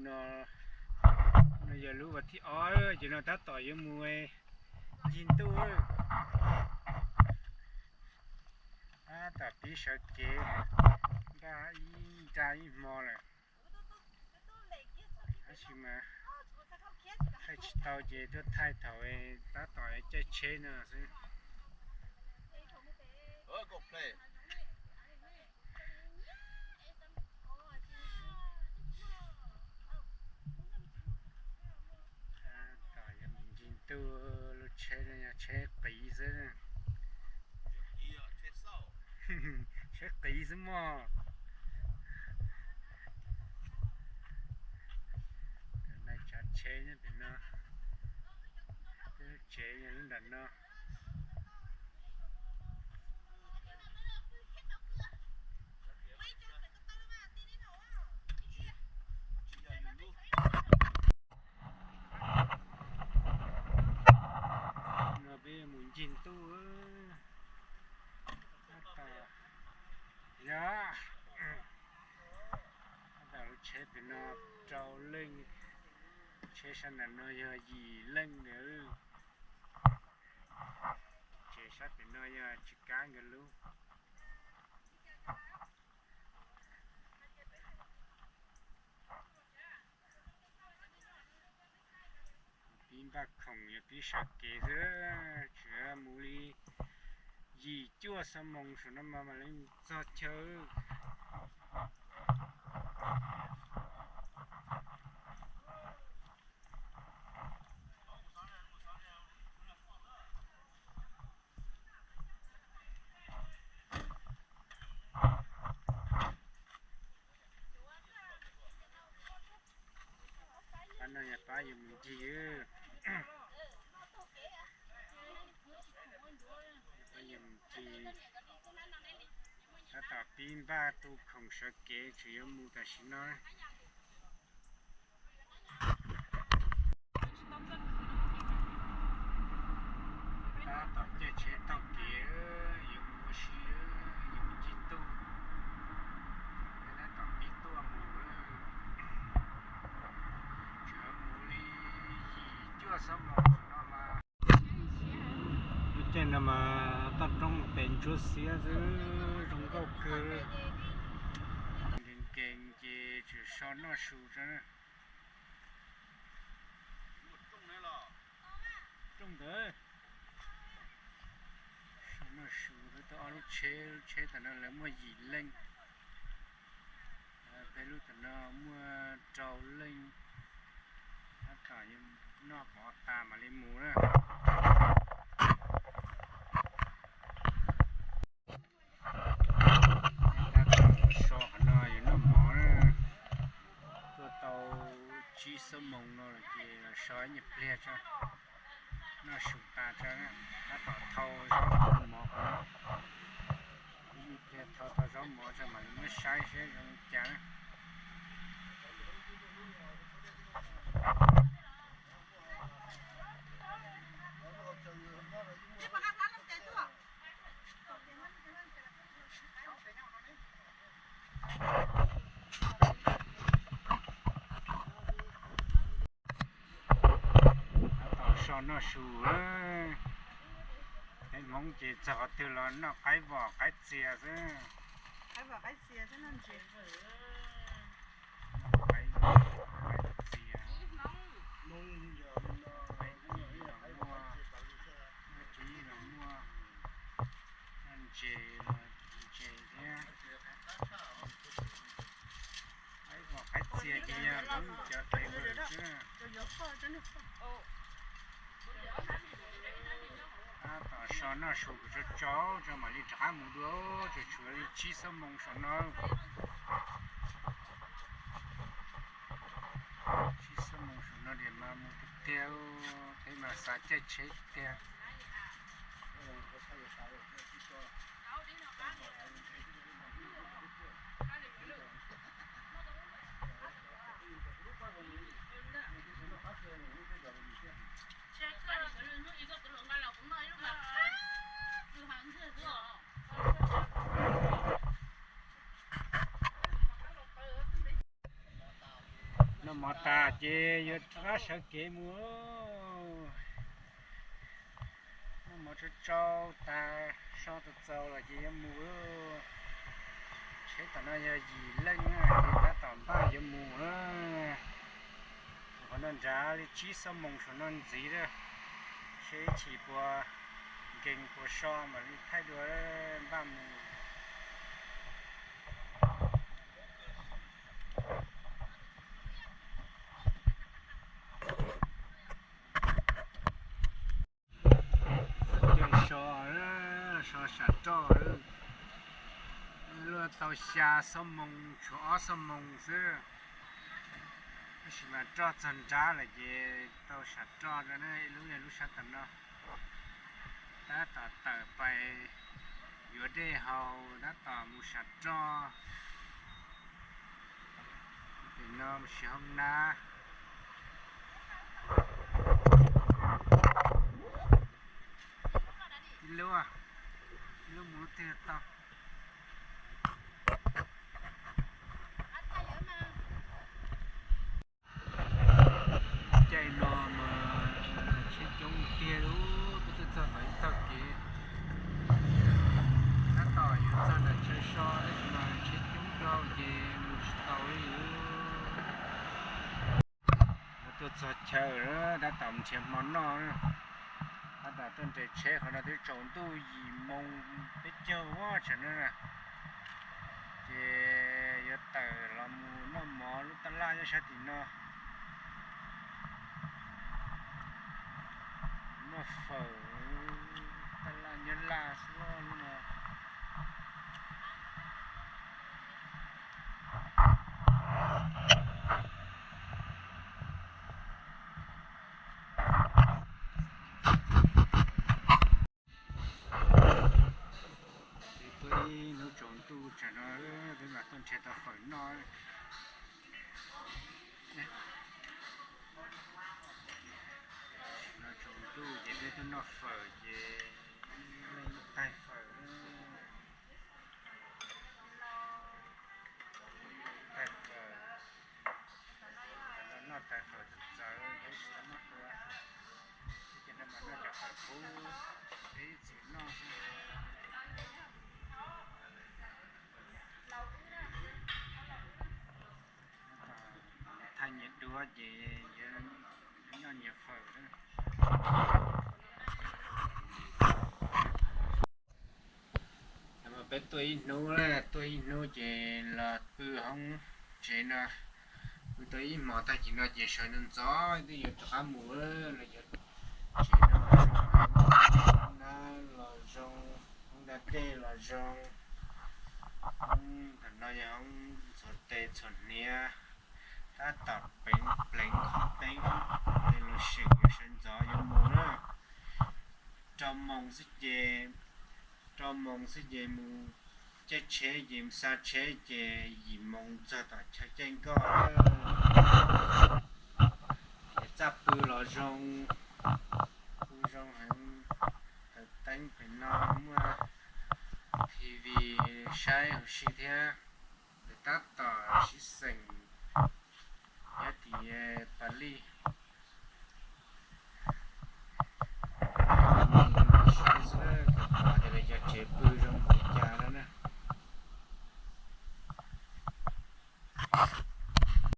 No, no yog lub vas thib ob, ces no tab tom yuav mus ncig ntuj. Tab tom pib sawv kev nraj ib nraj ib hmo lawm, tab sis mas thaij tsis tau ces tuaj thaij thaum tab tom caij tsheb no xwb. Tab tom yuav mus ncig ntuj, lub tsheb no yog tsheb qiv xwb. Tsheb qiv xwb mog. Tus neeg tsav tsheb nyob pem no, peb lub tsev yog lub nram no. No peb mus ncig ntuj. Tab tom, yog, tab tom lub tsheb pem no rau leej, tsheb sab nram no yog yim leej ntawd. Tsev sab pem no yog tsis kab nkawd lub. Pib npaj khoom yog pib sawv kev xwb, tsuas mus li yim cuaj xuab moos saum no mas mam li txog chaw. Pab no yog pab yus mus ncig, pab yus mus ncig, tab tom pib npaj tu khoom sawv kev tseem yuav mus tam sim no. Tab tom caij tsheb taug kev, yuav mus ua si, yuav mus ncig ntuj, tab tom pib tuaj mus. Tseem mus li yim cuaj xuab moos no mas. Lub caij no mas toj roob pem ntsuab xiab xwb, zoo nkauj kawg. Nkees nkees ces tseem so noj su tso. Rooj ntawd, so noj su, peb tau ob lub tsheb, lub tsheb tam no lawv muaj yim leej, peb lub tam no muaj rau leej. Tab tom noj pov tas mam li mus na. Tab tom los so qhov no yog noj mov na. Tuaj tau tsib xuab moos no lawm ces los so ib nyuag pliag tso. Noj su tas tso, tab tom thau zaub mov qhov no. Ib nyuag pliag thau tau zaub mov tso mam li muab saib seb zoo li cas na. Tab tom so noj su, peb Hmoob ces txog qhov twg los noj qaib vom qaib txias xwb. Qaib vom qaib txias xwb, noj ntses. Qaib vom qaib txias, Hmoob los muaj, Hmoob los muaj, noj ntses los ntses thiab. Qaib vom qaib txias ces yog Hmoob cov favourite xwb. Tab tom so noj su kom tsau tsau tso mam li rov qab mus dua, tseem tshuav li tsib xuab moos saum no. Tsib xuab moos saum no ces mas mus tiag tiag, thiab mas xav caij tsheb tiag. No Mov tas ces yuav rov qab sawv kev mus. Noj mov tsau tsau tas, so tau txaus los ces yuav mus. Tsheb tom no yog yim leej na, ces tab tom npaj yuav mus na. Qhov no nrad li tsib xuab moos saum no ntxiv lawm, seb ib chim puas nkees puas so mam li thaij dua, npaj mus. Txog caij so, so sam roj, luaj tau xya xuab moos, tshuav ob xuab moos xwb. Tab sis mas roj txog nrab lawm ces tau sam roj rau na, ib lub yog lub sab tom no. Tab tom tawm pais yuav dej haus, tab tom mus sam roj. Pem no mus siv hoob nab. Ib lub, ib lub mus lub twg tau. Caij no mas tsheb coob tiag li, peb twb txog tom ib tog kev. Tab tom yuav txog nram chaw so tab sis mas tsheb coob dhau ces mus tsis tau li. Tuaj txog chaw lawm, tab tom nrhiav hmo noj. Tab tom tuaj nres tsheb, qhov no twb tsaus ntuj yim moos peb caug tsam no na. Ces yuav tawm los mus noj mov lub taj laj nyob sab tim no. Noj fawm, taj laj nyob laj xwb lub no. Ces tuaj ib hnub tsaus ntuj tsam no peb mam tuaj nrhiav tau fawm noj. No tsaus ntuj ces peb tuaj noj fawm ces leej ib tais fawm, tais fawm. Noj tais fawm txawv txawv, peb tsis tau noj dua. Ces no mas noj cov fawm kub, peb ib txwm noj xwb. Thaij nyias duab ces yuav noj nyias fawm na. Peb tuaj ib hnub, tuaj ib hnub ces los pw hoob tsev no, pw tau ib hmos tag kis no ces sawv ntxov ntxov twb yuav rov qab mus lawm. Tsev no, hoob nab los zoo, hoob da dej los zoo, hoob ntawm no yog hoob ntxuav tes txhuam hniav, tab tom pleev pleev qhov teeb, lus seem yuav sawv ntxov yuav mus na. Rau moos xwb ces, rau moos xwb ces mus caij tsheb ces mus xa tsheb ces yim moos txog tom chaw caij nkoj. Ces txaj pw los zoo, pw zoo heev. Tawm teeb pem no muaj T V saib huv si thiab.